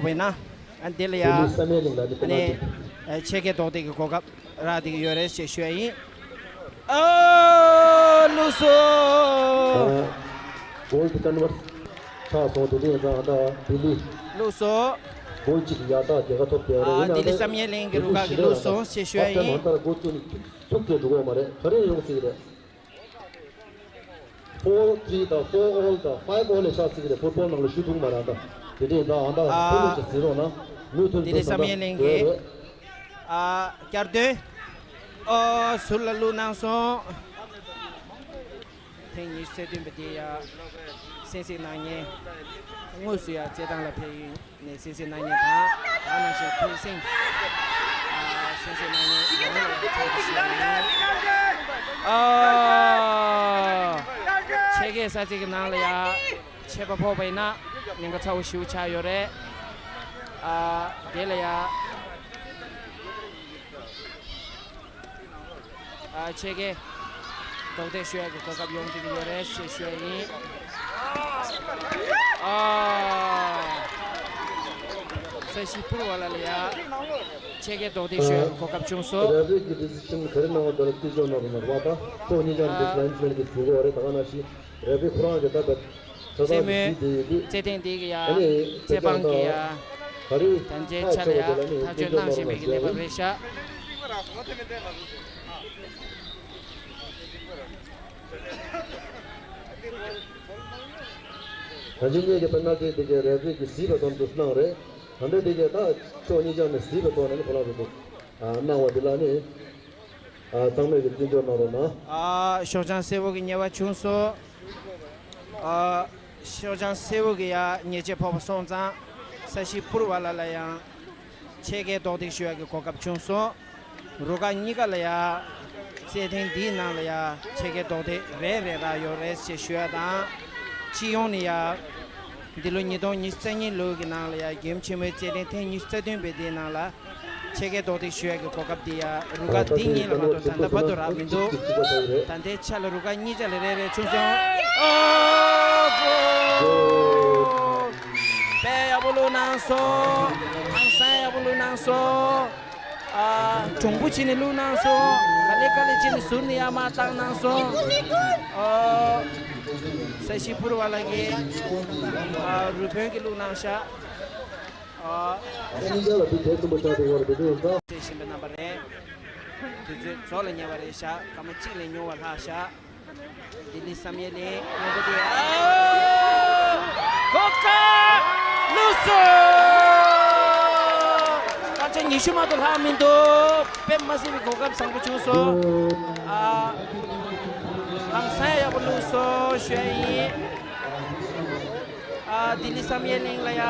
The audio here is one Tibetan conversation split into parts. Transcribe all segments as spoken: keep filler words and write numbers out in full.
བས་ན། ཨ་འདི་ལ་ཡ། ཨ་ནི་ཆེད་མཁས་རྡོག་རྡེག་གི་གོ་སྐབས་རག་བསྡད་ཀྱི་ཡོད་རེད་ཅེས་ཞུ་ཡ་ཡིན། ཨ་ལུགས་སོ། གོལ་དེ་ཀན་ཝར་ཆགས་སོང་། དེ་དུས་ཙང་ད་ལྡི་ལི། ལུགས་སོ། གོལ་གཅིག་ཡག་ཐག་རྒྱལ་ཁ་ཐོབ་བསྡད་རེད། ཨ་ཡིན་ན་ལྡི་ལི་བསམ་ཡས་གླིང་གི་རུ་ཁག་གི་ལུགས་སོ་ཞེས་ཞུ་ཡ་ཡིན། ཨ་ད་གོལ་གཅིག་ནི་ཐུག་ཐུག་དེ་འགྲོ་གི་མ་རེད། ག་རེ་ཡོང་སྲིད་རེད། ཕོར་ཐི་རི་དང་ཕོར་ཨོལ་དང་ཕའིབ་ཨོལ་ལས་ཆགས་སྲིད་ཀྱི་རེད། ཕུཊ་བོལ་ནང་ལ་ཞུ་ཐུབ་མ་རེད། ད་དེ་འདྲས་ད་ཨ་ད་ཨ་ཕུ་ལུ་ཅིག་ཟེར་རོགས་གནང་། མུ་མཐུད་ལྡི་ལི་བསམ་ཡས་གླིང་གི་ཨ་བསྐྱར་ཟློས། ཨོ་ཟུར་ལ་བླུགས་གནང་སོང་། ཐེངས་ཉི་ཤུ་རྩ་བདུན་པ་དེ་ཡ་གསན་གཟིགས་གནང་མཁན། དངོས་སུ་ཡ་རྩེད་ཐང་ལ་ཕེབས་ཡུལ་ནས་གསན་གཟིགས་གནང་མཁན་དང་། ད་ནང་བཞིན་ཕུན་སུམ་ཚོགས་གསན་གཟིགས་གནང་མཁན་ཡོངས་ལ་ཡ་འཚམས་འདྲི་ཞུ་ཡ་ཡིན། ཨ་ཆེད་མཁས་ས་ཚིགས་ཀྱི་ནང་ལ་ཡ་ཆད་པ་ཕོག་པ་ཡིན་ན་ཉེན་ཁ་ཚ་བོ་ཞེ་པོ་ཆགས་ཡོད་རེད། ཨ་དེ་ལ་ཡ། ཨ་ཆེད་མཁས་རྡོག་རྡེག་ཞུ་ཡག་གི་གོ་སྐབས་ཡོང་བསྡད་ཀྱི་ཡོད་རེད་ཞེས་ཞུ་ཡ་ཡིན། ཨ་ས་གཞི་ཕུར་བ་ལ་ལ་ཡ་ཆེད་མཁས་རྡོག་རྡེག་ཞུ་ཡག་གི་གོ་སྐབས་བྱུང་སོང་། རེ་ཕེ་གི་ཌི་སི་ཤན་ག་རེ་གནང་བ་དེ་ལ་བརྩི་འཇོག་གནང་རོགས་གནང་རེད་པ། ད་ཕྱོགས་གཉིས་ཀྱང་འདི་ལན་སི་མེན་གྱི་ཟུར་གོ་རེད། ད་ག་ནང་བཞིན་རེ་ཕེ་ཁོ་རང་གི་ད་ད། རྩེད་མོའི་རྩེད་ཐེངས་འདི་གི་ཡ་རྩེད་པང་གི་ཡ་དམ་བཅའི་ཆ་ལ་ཡ་ཐག་གཅོད་གནང་བཞིན་པའི་གི་གནས་བབ་རེད་ཤག་ད་ཅི་གཉིས་ཀྱི་པེ་ནལ་ཊི་འདི་གའི་རེ་ཕེ་གིས་གཟིགས་པའི་དོན་དུ་གནང་རེད། ད་ལྟ་འདི་གའི་ད་ཕྱོགས་གཉིས་ཀྱང་ནས་གཟིགས་པའི་ཐོག་ནས་ནི་ཁོ་རང་ཚོ་གནང་བ་འདི་ལ་ནི། ཨ་ཚང་མས་ཀྱི་བརྩི་འཇོག་གནང་རོགས་གནང་། ཨ་ཤོག་བྱང་སེར་པོ་གི་ཉེས་པ་བྱུང་སོང་། ཨ་ཤོག་བྱང་སེར་པོ་གི་ཡ་ཉེས་ཆད་ཕོག་པ་སོང་ཙང་ས་གཞི་ཕུར་བ་ལ་ལ་ཡང་ཆེད་མཁས་རྡོག་རྡེག་ཞུ་ཡ་གི་གོ་སྐབས་བྱུང་སོང་། རུ་ཁག་གཉིས་ཀ་ལ་ཡ་རྩེད་ཐེངས་འདིའི་ནང་ལ་ཡ་ཆེད་མཁས་རྡོག་རྡེག་རེ་རེ་རག་ཡོད་རེད་ཅེས་ཞུ་ཡ་དང་། སྤྱི་ཡོངས་ནས་ཡ་འདི་ལོ་ཉིས་སྟོང་ཉི་ཤུ་རྩ་གཉིས་ལོའི་གི་ནང་ལ་ཡ་རྒྱལ་ཡུམ་ཆེན་མོའི་རྩེད་ཐེངས་ཐེངས་ཉི་ཤུ་རྩ་བདུན་པའི་འདིའི་ནང་ལ། ཆེད་མཁས་རྡོག་རྡེག་ཞུ་ཡག་གི་གོ་སྐབས་འདི་ཡ་རུ་ཁག་འདི་གཉིས་ལ་མ་གཏོགས་ད་ལྟ་བར་དུ་རག་མི་འདུག་ད་ལྟའི་ཆ་ལ་རུ་ཁག་གཉིས་ཆ་ལ་རེ་རེ་བྱུང་སོང་། ཨོ་ཧོ། དཔེ་ཡག་པོ་བླུགས་གནང་སོང་། ཧང་སང་ཡག་པོ་བླུགས་གནང་སོང་། ཨ་གྲུང་པོ་བྱས་ནས་བླུགས་གནང་སོང་། ག་ལེ་ག་ལེ་བྱས་ནས་ཟུར་ནས་ཡར་མར་བཏང་གནང་སོང་། ཨོ། ས་གཞི་ཕུར་བ་ལ་གི་ཨ་རུ་དཔོན་གྱིས་བླུགས་གནང་ཤག་ཨ། ཨ་ནི་ཡ་ལ་དུས་དེབ་གསུམ་པ་ཆགས་པའི་བར་དུ་དེ་ཡོད་ཀ་བཤད་བཞིན་པའི་རྣམ་པ་རེད། དུས་ཚོད་རྫོགས་ལ་ཉེ་བ་རེད་ཤག་སྐར་མ་གཅིག་ལས་ཉུང་བ་ལྷག་ཤག་ལྡི་ལི་བསམ་ཡས་གླིང་དངོས་པོ་དེ། ཨ། གོ་སྐབས་བླུགས་སོང་། སྐར་ཆ་ཉི་ཤུ་མ་གཏོགས་ལྷག་མི་འདུག་དཔེ་མ་སྲིད་པའི་གོ་སྐབས་བཟང་པོ་བྱུང་སོང་། ཨ། ཧང་སང་ཡག་པོ་བླུགས་སོང་ཞུ་ཡ་ཡིན། ཨ་ལྡི་ལི་བསམ་ཡས་གླིང་ལ་ཡ་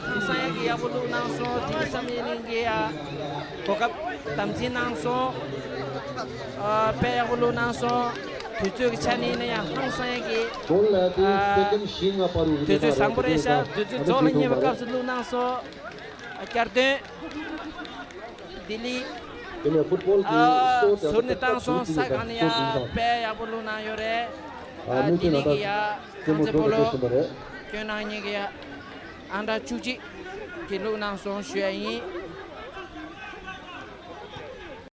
ཧང་སང་ཡག་གི་ཡག་པོ་བླུགས་གནང་སོང་། ལྡི་ལི་བསམ་ཡས་གླིང་གི་ཡ་གོ་སྐབས་དམ་འཛིན་གནང་སོང་། ཨ་དཔེ་ཡག་པོ་བླུགས་གནང་སོང་། དུས་ཚོད་ཀྱི་ཆ་ནས་ཡིན་ན་ཡང་ཧང་སང་ཡག་གི་ཨ་དུས་ཚོད་བཟང་པོ་རེད་ཤག་དུས་ཚོད་རྫོགས་ལ་ཉེ་བའི་སྐབས་སུ་བླུགས་གནང་སོང་། ཨ་བསྐྱར་ཟློས། ལྡི་ལི། ཨ་ཟུར་ནས་བཏང་སོང་། ས་སྒང་ནས་ཡ་དཔེ་ཡག་པོ་བླུགས་གནང་ཡོད་རེད། ཨ་ལྡི་ལི་གི་ཡ་རྐང་རྩེད་སྤོ་ལོ་སྐྱོན་གནང་མཁན་གྱི་ཡ་ཨང་གྲངས་བཅུ་གཅིག་གིས་བླུགས་གནང་སོང་ཞུ་ཡ་ཡིན།